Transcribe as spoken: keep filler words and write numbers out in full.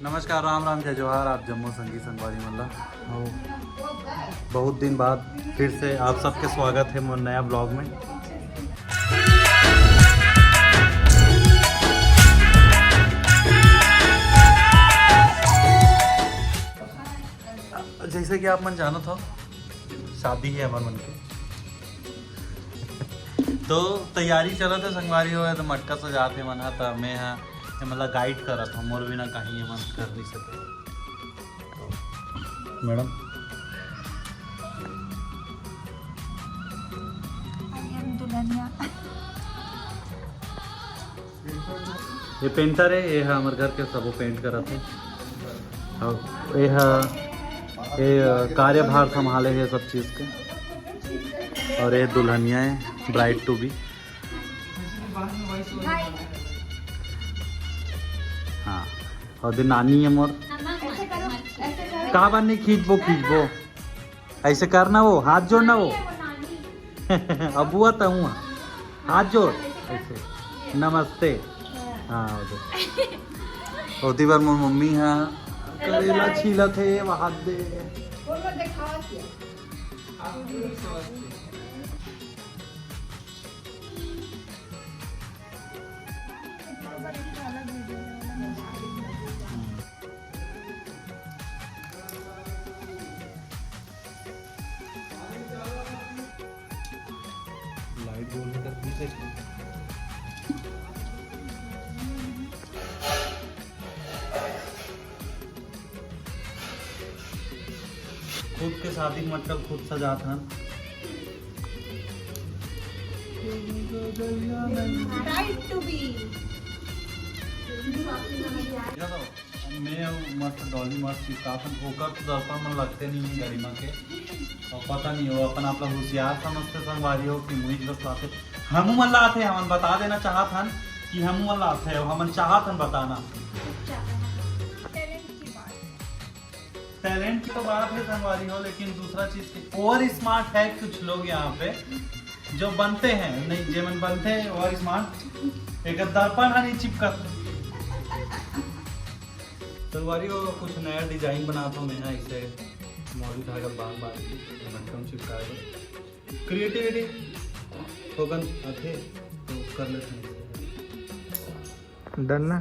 नमस्कार, राम राम, जय जोहार, आप जम्मो संगी संगवारी मन ला। अउ बहुत दिन बाद फिर से आप सबके स्वागत है मोर नया ब्लॉग में। जैसे कि आप मन जानत हो, शादी है हमर मन के, तो तैयारी चलत है संगवारी हो, तो मटका सजात हे मन हा, त मैं हा एमन ला गाइड करत हूँ, मोर बिना कहीं एमन कर नहीं सके। Madam, I am Dulhania. ये पेंटर है, ये है हमर घर के, सबो पेंट करत है। और ये है, ये कार्यभार संभाले है सब चीज के। और ये दुल्हनिया है, ब्राइड टू बी। हाँ, और ये नानी है मोर। का बार नहीं खींचबो, खींचबो। ऐसे करना, वो हाथ जोड़ना, वो। अब हुआ तो हुआ। हाथ जोड़। ऐसे। नमस्ते। हाँ, हो गया। होती बार मोर मम्मी हा करेला छीलत है, वो हाथ दे। लाइट बोल रहा था, पीछे। खुद के शादी के मटका खुद सजात हन। Right to be। मैं अउ मस्त डॉली मस्त चिपकात हन, ओकर तो दर्पण मन लगते नहीं है गरिमा के। और पता नहीं, वो अपन आप ला होशियार समझते संगवारी हो कि मुझे बस लाते, हमू मन लाते, हमन बता देना चाहत हन कि हमू मन लाते, और हमन चाहत हन बताना। Talent की बात। टैलेंट की तो बात है संगवारी हो, लेकिन दूसरा चीज के ओवर स्मार्ट है कुछ लोग यहाँ पे जो बनते हैं, नहीं, जेमन बनते हैं ओवर स्मार्ट, एक दर्पण हा नहीं चिपकत। संगवारी हो, कुछ नया डिजाइन बनात हूँ मैं यहाँ, इसे मोरी धागा बांध बांध के मटका में चिपका दो। क्रिएटिविटी थोकन आथे तो कर लेते हैं। डन ना।